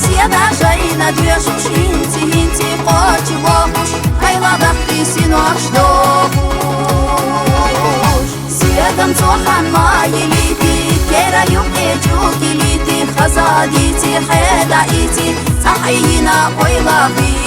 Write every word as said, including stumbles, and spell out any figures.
Седа шайна дуьшуш хӀинца-хӀинца кхочу вохуш, хьайла дахьий синош дохуш. Седам цо хан ма йилийти, кера юкъе чу килийти, хаза дийци, хьеда ийци, цӀа хьийна ойла хи.